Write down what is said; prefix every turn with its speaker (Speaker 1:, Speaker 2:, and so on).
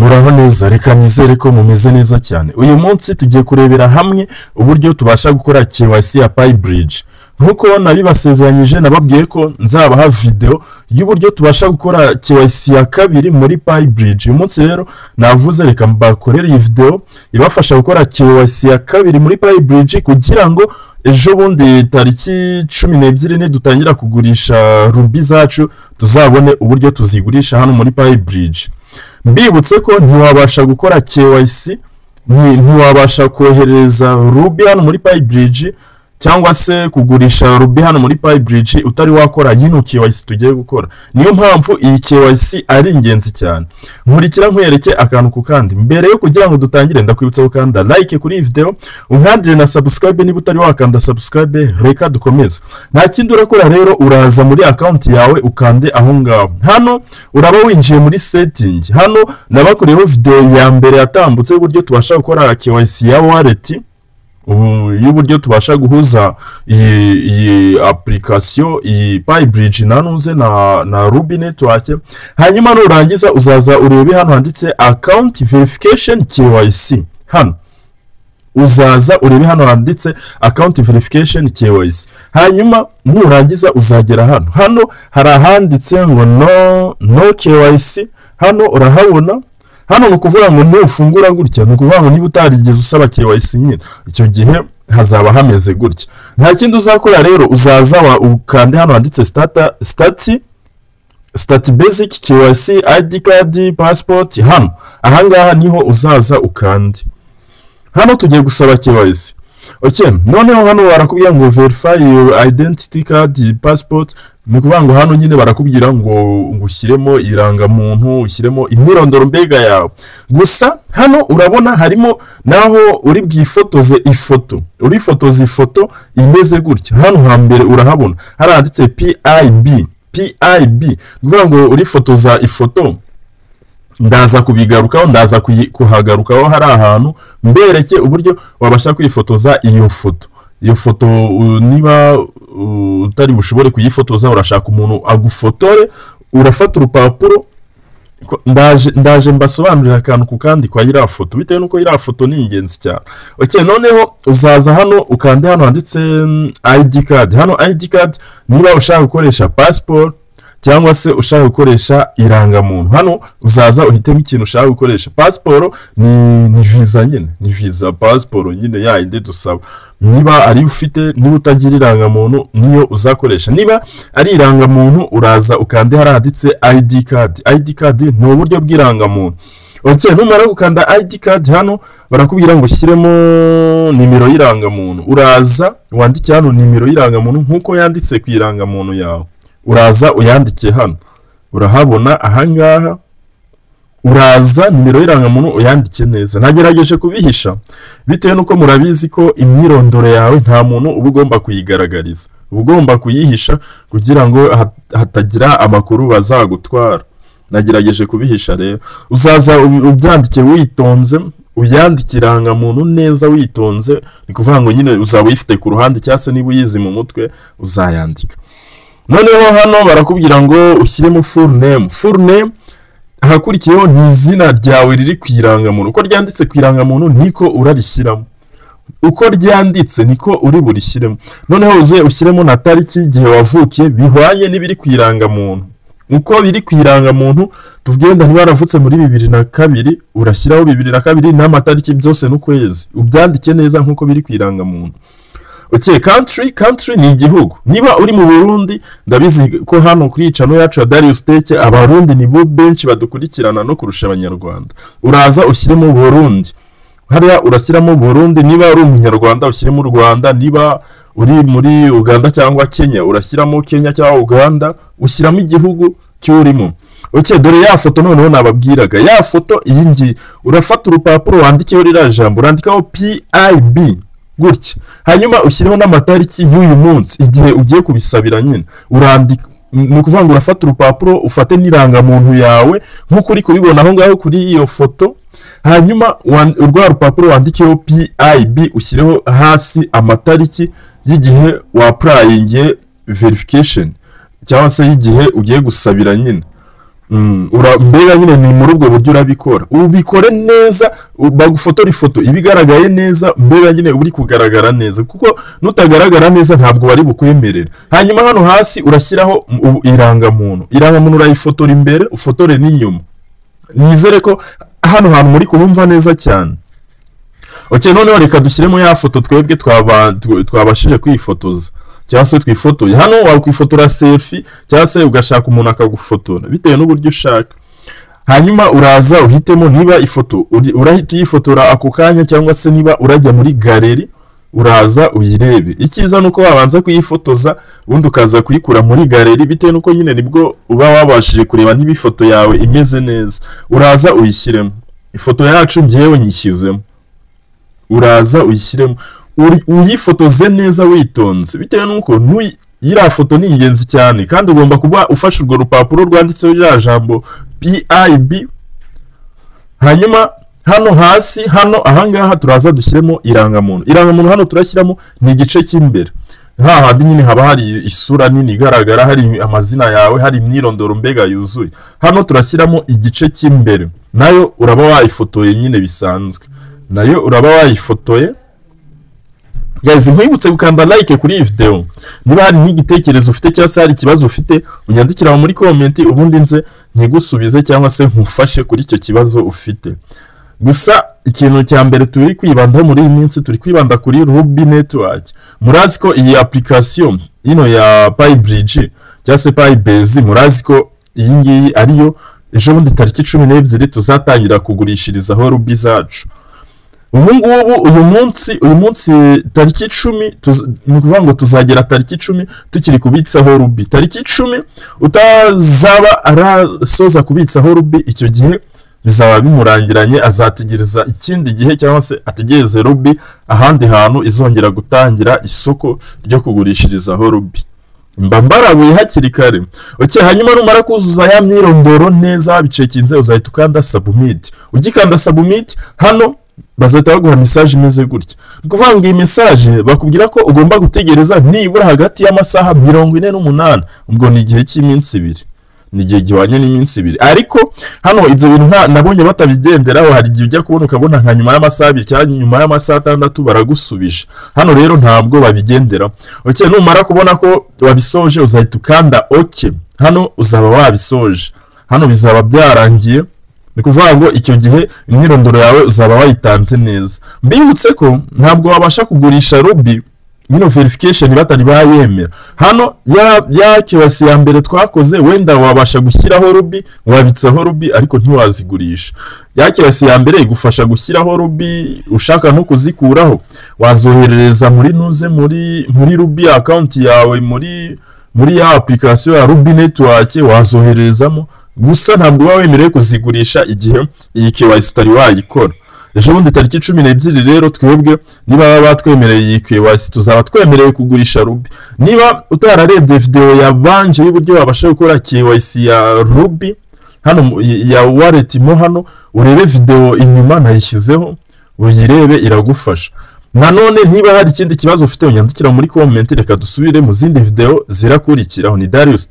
Speaker 1: Muraho neza, reka nizere ko mumeze neza cyane. Uyu munsi tugiye kurebera hamwe uburyo tubasha gukora KYC ya Pi Bridge. Nk'uko nabibasezeranyije, nababwiye ko nzabaha video y'uburyo tubasha gukora KYC ya kabiri muri Pi Bridge. Uyu munsi rero navuze reka mbakorere iyi video ibafasha gukora KYC ya kabiri muri Pi Bridge, kugira ngo ejo bundi tariki 12 nidutangira kugurisha Rubi zacu tuzabone uburyo tuzigurisha hano muri Pi Bridge. Mbibutse ko ntiwabasha gukora KYC, ntiwabasha kohereza Rubi hano muri Pi Bridge cyangwa se kugurisha Rubi hano muri Pi Bridge utari wakora yino KYC tugiye gukora. Niyo mpamvu iyi KYC ari ingenzi cyane. Nkurikira nkwereke akantu ku kandi. Mbere yo kugira ngo dutangire, ndakwibutsa gukanda like kuri iyi video, unkandire na subscribe niba utari wakanda subscribe. Reka dukomeze. Nta kindi urakora rero, uraza muri account yawe ukande aho ngaho. Hano uraba winjiye muri setting. Hano nabakoreyeho video ya mbere yatambutse y'uburyo tubasha gukora KYC ya wallet, ubu y'uburyo tubasha guhuza iyi application, iyi Pi Bridge na nuze na Rubi Network. Hanyuma nurangiza uzaza urebe hano handitse account verification KYC. Hano uzaza urebe hano handitse account verification KYC. Hanyuma nurangiza uzagera hano. Hano hari ahanditse ngo no KYC. Hano urahabona. Hano ni ukuvuga ngo nufungura gutya, ni ukuvuga ngo niba utarigeze usaba KYC nyine, icyo gihe hazaba hameze gutya. Nta kindi uzakora rero, uzaza ukande hano handitse start basic KYC, ID card, passport. Hano ahangaha niho uzaza ukande. Hano tugiye gusaba KYC. Okay, noneho hano barakubwira ngo verify your identity card, passport. Ni ukuvuga ngo hano nyine barakubwira ngo ushyiremo irangamuntu, ushyiremo imyirondoro mbega yawe. Gusa hano urabona harimo naho uri bwifotoze ifoto, urifotoza ifoto imeze gutya. Hano hambere urahabona haranditse PIB, PIB, ni ukuvuga ngo urifotoza ifoto. Ndaza kubigarukaho, ndaza kuhagarukaho hari ahantu mbereke uburyo wabasha kwifotoza iyo foto. Iyo foto niba utari bushobore kuyifotoza, urashaka umuntu agufotore, urafata urupapuro. Ndaje mbasobanurira akantu ku kandi kwa iriya foto, bitewe n'uko iriya foto ni ingenzi cyane. Okay, noneho uzaza hano ukande hano handitse ID card. Hano ID card, niba ushaka gukoresha passport cyangwa se ushaka gukoresha irangamuntu, hano uzaza uhitemo ikintu ushaka gukoresha. Passport ni visa nyine, ni visa passport nyine ya yindi dusaba niba ari ufite. Niba utagira irangamuntu, niyo uzakoresha. Niba ari irangamuntu, uraza ukande hariya handitse ID card. ID card ni uburyo bw'irangamuntu. Okay, numara gukanda ID card, hano barakubwira ngo ushyiremo nimero y'irangamuntu. Uraza wandike hano nimero y'irangamuntu nk'uko yanditse ku irangamuntu yawe. Uraza uyandike hano, urahabona ahangaha. Uraza nimero y'irangamuntu uyandike neza. Nagerageje kubihisha bitewe n'uko murabizi ko imyirondoro yawe nta muntu uba ugomba kuyigaragariza, uba ugomba kuyihisha kugira ngo hatagira amakuru bazagutwara. Nagerageje kubihisha rero. Uzaza ubyandike witonze, uyandike irangamuntu neza witonze. Ni kuvuga ngo nyine uzaba uyifite ku ruhande, cyangwa se niba uyizi mu mutwe uzayandika. Noneho hano barakubwira ngo ushyiremo full name. Full name ahakurikiyeho ni izina ryawe riri ku irangamuntu. Uko ryanditse ku irangamuntu niko urarishyiramo, uko ryanditse niko uri burishyiremo. Noneho uze ushyiremo na tariki y'igihe wavukiye bihwanye n'ibiri ku irangamuntu, uko biri ku irangamuntu. Tuvuge wenda niba waravutse muri 2002, urashyiraho 2002 n'amatariki byose n'ukwezi, ubyandike neza nk'uko biri ku irangamuntu. Okay, country, country ni igihugu. Niba uri mu Burundi, ndabizi ko hano kuri channel yacu ya Darius Tech Abarundi ni bo benshi badukurikirana no kurusha Abanyarwanda. Uraza ushyiremo Burundi. Hariya urashyiramo Burundi, niba uri Umunyarwanda ushyiremo Rwanda, niba uri muri Uganda cyangwa Kenya urashyiramo Kenya cyangwa Uganda, ushyiramo igihugu cy'urimo. Okay, dore ya foto noneho nababwiraga. Ya foto iyi ngiyi, urafata urupapuro wandikeho ririya jambo, urandikaho PIB gutya, hanyuma ushyireho n'amatariki y'uyu munsi igihe ugiye kubisabira nyine. Urandika, ni ukuvuga ngo urafata urupapuro ufate n'irangamuntu yawe nk'uko uri kubibona aho ngaho kuri iyo foto, hanyuma rwa rupapuro wandikeho PIB, ushyireho hasi amatariki y'igihe wa applyingiye verification cyangwa se y'igihe ugiye gusabira nyine. Mbega nyine ni muri ubwo buryo urabikora, ubikore neza, bagufotora ifoto iba igaragaye neza, mbega nyine uri kugaragara neza, kuko nutagaragara neza ntabwo bari bukwemerera. Hanyuma hano hasi urashyiraho irangamuntu. Irangamuntu urayifotora imbere, ufotore n'inyuma. Nizere ko hano hantu muri kuhumva neza cyane. Okay, noneho reka dushyiremo ya foto twebwe twabashije kwifotoza cyangwa se twifotoye. Hano wakwifotora selfie cyangwa se ugashaka umuntu akagufotora bitewe n'uburyo ushaka. Hanyuma uraza uhitemo niba ifoto urahita uyifotora ako kanya cyangwa se niba urajya muri gallery uraza uyirebe. Icyiza nuko wabanza kuyifotoza ubundi ukaza kuyikura muri gallery, bitewe nuko nyine nibwo uba wabashije kureba niba ifoto yawe imeze neza. Uraza uyishyiremo ifoto yacu, ngewe nyishyizemo. Uraza uyishyiremo, uyifotoze neza witonze, bitewe nuko iriya foto ni ingenzi cyane, kandi ugomba kuba ufashe urwo rupapuro rwanditseho rya jambo PIB. Hanyuma hano hasi, hano ahangaha turaza dushyiremo irangamuntu. Irangamuntu hano turashyiramo ni igice cy'imbere, hahandi nyine haba hari isura nini igaragara, hari amazina yawe, hari imyirondoro mbega yuzuye. Hano turashyiramo igice cy'imbere, nayo uraba wayifotoye nyine bisanzwe, nayo uraba wayifotoye. Guys, nkwibutse gukanda like kuri iyi video. Niba hari n'igitekerezo ufite cyangwa se hari ikibazo ufite, unyandikira muri comment, ubundi nze nkigusubize cyangwa se nkufashe kuri icyo kibazo ufite. Gusa ikintu cya mbere turi kwibandaho muri iyi minsi, turi kwibanda kuri Ruby Network. Murazi ko iyi application ino ya Pi Bridge cyangwa se Pi Base, murazi ko iyi ngiyi ariyo ejo bundi tariki 12 tuzatangira kugurishirizaho Ruby zacu. Ubu ngubu uyu munsi tariki 10, ni ukuvuga ngo tuzagera tariki 10 tukiri kubitsaho Ruby. Tariki 10 utazaba arasoza kubitsaho Ruby, icyo gihe bizaba bimurangiranye, azategereza ikindi gihe cyangwa se ategereze Ruby ahandi hantu izongera gutangira isoko ryo kugurishirizaho Ruby. Mba mbarabuye hakiri kare. Okay, hanyuma numara kuzuza ya myirondoro neza bicekinze, uzahita ukanda submit. Ugikanda submit hano bazahita baguha message imeze gutya. Ni ukuvuga ngo iyi message bakubwira ko ugomba gutegereza nibura hagati y'amasaha 48, ubwo ni igihe cy'iminsi 2, ni igihe gihwanye n'iminsi 2. Ariko hano ibyo bintu nta nabonye batabigenderaho, hari igihe ujya kubona ukabona nka nyuma y'amasaha 2 cyangwa nyuma y'amasaha 6 baragusubije. Hano rero ntabwo babigenderaho. Okay, numara kubona ko wabisoje uzahita ukanda OK. Hano uzaba wabisoje, hano bizaba byarangiye. Ni ukuvuga ngo icyo gihe imyirondoro yawe uzaba wayitanze neza. Mbibutse ko ntabwo wabasha kugurisha Ruby ino verification batari bayemera. Hano ya KYC ya mbere twakoze, wenda wabasha gushyiraho Ruby, wabitsaho Ruby, ariko ntiwazigurisha. Ya KYC ya mbere igufasha gushyiraho Ruby, ushaka no kuzikuraho wazoherereza muri nuze muri Ruby account yawe, muri ya application ya Ruby Network wazohererezamo. Gusa ntabwo uba wemerewe kuzigurisha igihe iyi KYC utari wayikora. Ejo bundi tariki 12 rero twebwe niba baba batwemereye iyi KYC tuzaba twemerewe kugurisha Ruby. Niba utararebye video yabanje y'uburyo wabasha gukora KYC ya Ruby hano ya wallet mo hano, urebe video inyuma nayishyizeho, uyirebe iragufasha. Nanone niba hari ikindi kibazo ufite unyandikira muri comment. Reka dusubire mu zindi video zirakurikiraho. Ni Darius.